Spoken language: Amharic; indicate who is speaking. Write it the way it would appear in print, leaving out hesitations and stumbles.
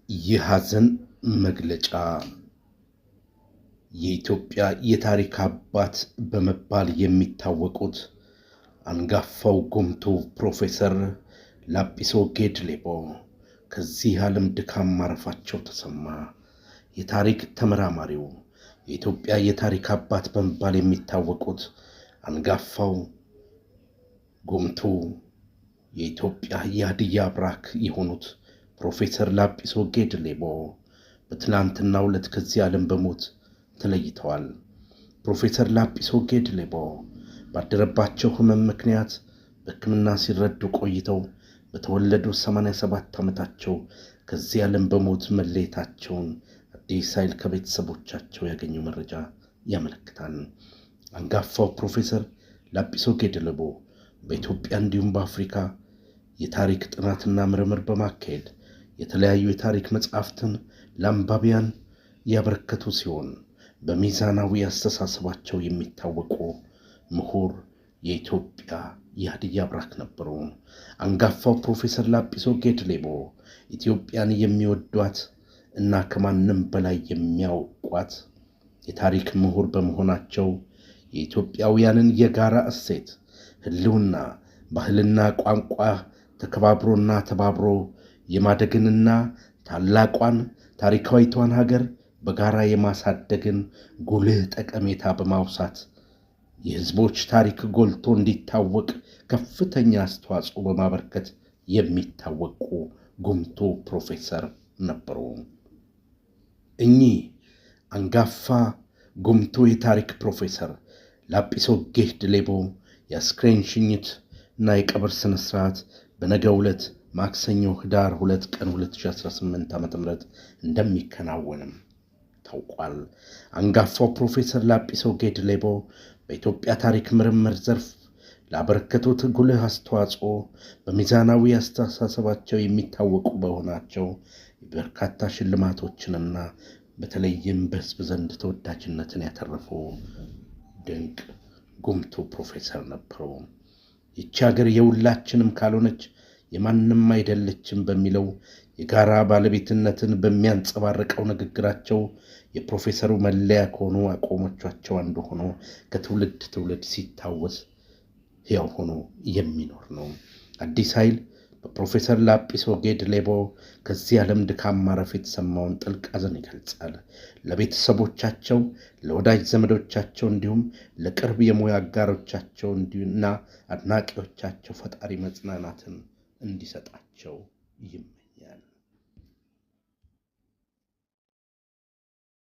Speaker 1: የሐዘን መግለጫ። የኢትዮጵያ የታሪክ አባት በመባል የሚታወቁት አንጋፋው ጉምቱ ፕሮፌሰር ላጲሶ ጌድሌቦ ከዚህ ዓለም ድካም ማረፋቸው ተሰማ። የታሪክ ተመራማሪው፣ የኢትዮጵያ የታሪክ አባት በመባል የሚታወቁት አንጋፋው ጉምቱ፣ የኢትዮጵያ የሀዲያ አብራክ የሆኑት ፕሮፌሰር ላጲሶ ጌድሌቦ በትናንትናው ዕለት ከዚህ ዓለም በሞት ተለይተዋል። ፕሮፌሰር ላጲሶ ጌድሌቦ ባደረባቸው ሕመም ምክንያት በሕክምና ሲረዱ ቆይተው በተወለዱ 87 ዓመታቸው ከዚህ ዓለም በሞት መለየታቸውን አዲስ ኃይል ከቤተሰቦቻቸው ያገኘው መረጃ ያመለክታል። አንጋፋው ፕሮፌሰር ላጲሶ ጌድሌቦ በኢትዮጵያ እንዲሁም በአፍሪካ የታሪክ ጥናትና ምርምር በማካሄድ የተለያዩ የታሪክ መጽሐፍትን ለአንባቢያን ያበረከቱ ሲሆን፣ በሚዛናዊ አስተሳሰባቸው የሚታወቁ ምሁር፣ የኢትዮጵያ የሀዲያ አብራክ ነበሩ። አንጋፋው ፕሮፌሰር ላጲሶ ጌድሌቦ ኢትዮጵያን የሚወዷት እና ከማንም በላይ የሚያውቋት የታሪክ ምሁር በመሆናቸው የኢትዮጵያውያንን የጋራ እሴት፣ ሕልውና፣ ባህልና ቋንቋ ተከባብሮና ተባብሮ የማደግንና ታላቋን ታሪካዊቷን ሀገር በጋራ የማሳደግን ጉልህ ጠቀሜታ በማውሳት የሕዝቦች ታሪክ ጎልቶ እንዲታወቅ ከፍተኛ አስተዋጽኦ በማበርከት የሚታወቁ ጉምቱ ፕሮፌሰር ነበሩ። እኚህ አንጋፋ ጉምቱ የታሪክ ፕሮፌሰር ላጲሶ ጌድሌቦ የአስክሬን ሽኝት እና የቀብር ስነ ስርዓት በነገው ዕለት ማክሰኞ ህዳር 2 ቀን 2018 ዓ.ም እንደሚከናወንም ታውቋል። አንጋፋው ፕሮፌሰር ላጲሶ ጌድሌቦ በኢትዮጵያ ታሪክ ምርምር ዘርፍ ላበረከቱት ጉልህ አስተዋጽኦ፣ በሚዛናዊ አስተሳሰባቸው የሚታወቁ በሆናቸው በርካታ ሽልማቶችንና በተለይም በሕዝብ ዘንድ ተወዳጅነትን ያተረፉ ድንቅ ጉምቱ ፕሮፌሰር ነበሩ። ይቺ ሀገር የሁላችንም ካልሆነች የማንም አይደለችም በሚለው የጋራ ባለቤትነትን በሚያንጸባርቀው ንግግራቸው የፕሮፌሰሩ መለያ ከሆኑ አቋሞቻቸው አንዱ ሆኖ ከትውልድ ትውልድ ሲታወስ ሕያው ሆኖ የሚኖር ነው። አዲስ ኃይል በፕሮፌሰር ላጲሶ ጌድሌቦ ከዚህ ዓለም ድካም ማረፍ የተሰማውን ጥልቅ ሐዘን ይገልጻል። ለቤተሰቦቻቸው፣ ለወዳጅ ዘመዶቻቸው እንዲሁም ለቅርብ የሙያ አጋሮቻቸው እና አድናቂዎቻቸው ፈጣሪ መጽናናትን እንዲሰጣቸው ይመኛል።